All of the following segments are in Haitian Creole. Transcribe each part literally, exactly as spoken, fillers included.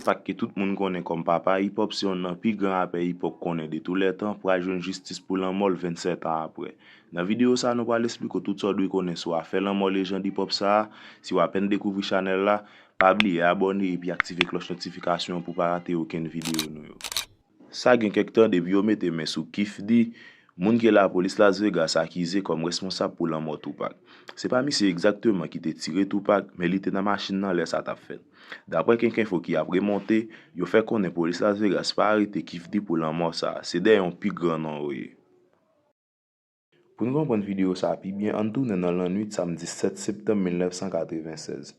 Tupac ke tout moun konnen kòm papa hip hop, se yonn nan pi gran rapè hip hop konnen de tou lè tan, pral jwenn jistis pou lanmò l vennsèt an apre. Nan videyo sa, nou pral esplike w tout sa w dwe konnen sou afè lanmò lejand hip hop sa a. Si w apèn dekouvri chanèl la, pa bliye abòne epi aktive klòch notifikasyon an pou w pa rate okenn videyo nou yo. Sa gen kèk tan depi yo mete men sou Keef D, moun ke lapolis Las Vegas akize kòm responsab pou lanmò Tupac. Se pa misye egzakteman ki te tire Tupac, men li te nan machin nan lè sa t ap fèt. Daprè kèk enfo ki ap remonte, yo fè konnen polis Las Vegas pa arete Keef D pou lanmò sa a. Se dèyè yon pi gran non yo ye. Pou n konprann videyo sa a pi byen, ann tounen nan lannwit samdi sèt septanm mil nèf san katreven sèz.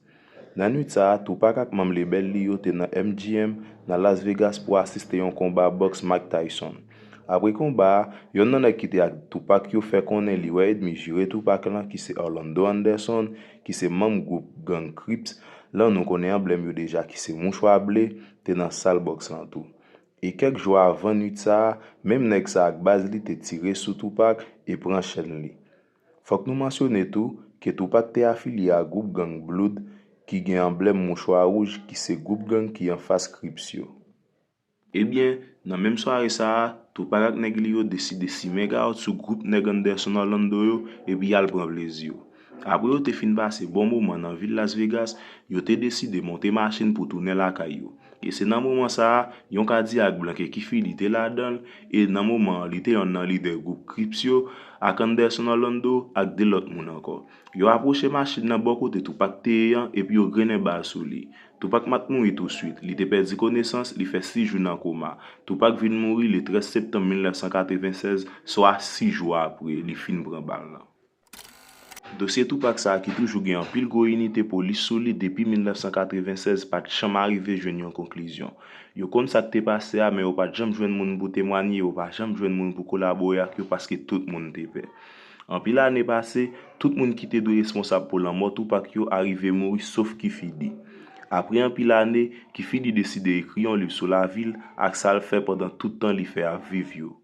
Nan nwit sa a, Tupac ak manm lebèl li yo te nan M G M nan Las Vegas pou asiste yon konba bòks Mike Tyson. Apre konba a, yonn nan nèg ki te ak Tupac yo fè konnen li wè èdmi jire Tupac lan, ki se Orlando Anderson, ki se manm gwoup gang Crips, lan nou konnen anblèm yo deja, ki se mouchwa ble, te nan sal bòks lan tou. E kèk jou avan nwit sa a, menm nèg sa ak baz li te tire sou Tupac e pran chèn li. Fòk nou mansyone tou ke Tupac te afilye a gwoup gang Blood ki gen anblèm mouchwa wouj ki se gwoup gang ki anfas Crips yo. Ebyen, nan menm sware sa a, Tupac ak nèg li yo deside simen gawòt sou gwoup nèg Anderson Orlando yo epi y al pran plezi yo. Apre yo te fin pase bon moman nan vil Las Vegas, yo te deside monte machin pou tounen lakay yo. E se nan moman sa a, yon Cadillac blan ke Keef D te ladan l, e nan moman an, li te yonn nan lidè gwoup Crips yo, ak Anderson Orlando, ak de lòt moun ankò. Yo apwoche machin nan bò kote Tupac te ye an, epi yo grennen bal sou li. Tupac mat mouri touswit, li te pèdi konesans, li fè sis jou nan koma. Tupac vin mouri le trèz septanm mil nèf san katreven sèz, swa sis jou apre li fin pran bal lan. Dosye Tupac sa a ki toujou gen anpil gwo inite polis sou li depi mil nèf san katreven sèz pa t janm arive jwenn yon konklizyon. Yo konn sa k te pase a, men yo pa t janm jwenn moun pou temwanye, yo pa janm jwenn moun pou kolabore ak yo paske tout moun te pè. Anpil ane pase, tout moun ki te dwe responsab pou lanmò Tupac yo arive mouri sof Keef D. Apre anpil ane, Keef D deside ekri yon liv sou lavi l ak sa l fè pandan tout tan li fè ap viv yo.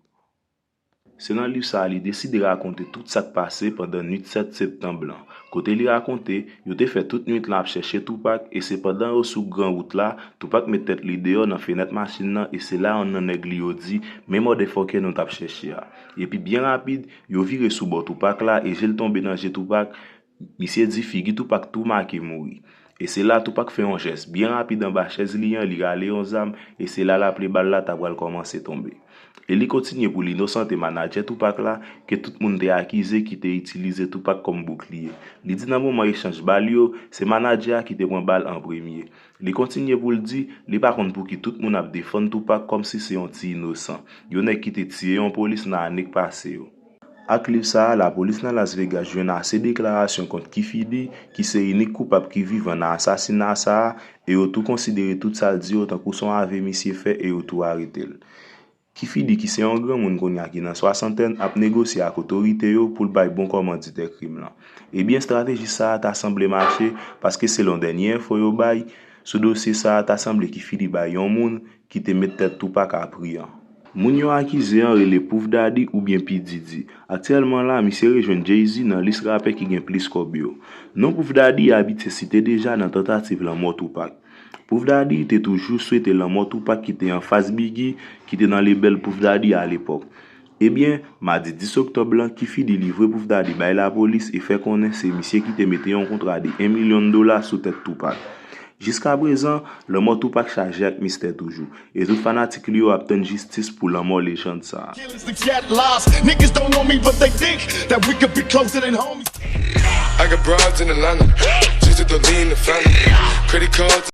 Se nan liv sa a li deside rakonte tout sa k pase pandan nwit sèt septanm lan, kote li rakonte yo te fè tout nwit lan ap chèche Tupac e se pandan yo sou gran wout la, Tupac met tèt li deyò nan fenèt machin nan e se la yonn nan nèg li yo di, "Men motherfucker nou t ap chèche a." Epi byen rapid, yo vire sou bò Tupac la e je l tonbe nan je Tupac, misye di figi Tupac tou make mouri. E se la Tupac fè yon jès byen rapid anba chèz li an, li rale yon zam, e se la laple bal la ta pral kòmanse tonbe. E li kontinye pou l inosante manadjè Tupac la, ke tout moun te akize ki te itilize Tupac kòm boukliye. Li di nan moman echanj bal yo, se manadjè a ki te pran bal an premye. Li kontinye pou l di, li pa konn pouki tout moun ap defann Tupac kòmsi se yon ti inosan, yon nèg ki te tiye yon polis nan ane k pase yo. Ak liv sa a, lapolis nan Las Vegas jwenn ase deklarasyon kont Keef D, ki se inik koupab ki vivan nan asasina sa a, e yo tou konsidere tout sa l di yo tankou se yon ave misye fè e yo tou arete l. Keef D, ki se yon granmoun kounye a ki nan swasantèn, ap negosye ak otorite yo pou l bay bon kòmanditè krim lan. Ebyen, estrateji sa a ta sanble mache, paske selon dènye enfo yo bay sou dosye sa a, ta sanble Keef D bay yon moun ki te met tèt Tupac a pri an. Moun yo akize an rele Puff Daddy oubyen P Diddy. Aktyèlman la, misye rejwenn Jay-Z nan lis rapè ki gen plis kòb yo. Non Puff Daddy abitye site deja nan tantativ lanmò Tupac. Puff Daddy te toujou swete lanmò Tupac ki te anfas Biggie, ki te nan lebèl Puff Daddy alepòk. Ebyen, madi dis oktòb lan, Keef D livre Puff Daddy bay lapolis e fè konnen se misye ki te mete yon kontra de en milyon dola sou tèt Tupac. Jiskaprezan, lanmò Tupac chaje ak mistè toujou, e tout fanatik li yo ap tann jistis pou lanmò lejand sa a. Killers to get lost. Niggas don't know me, but they think that we could be closer than homies. I got broads in Atlanta, just to lean the family. Credit cards.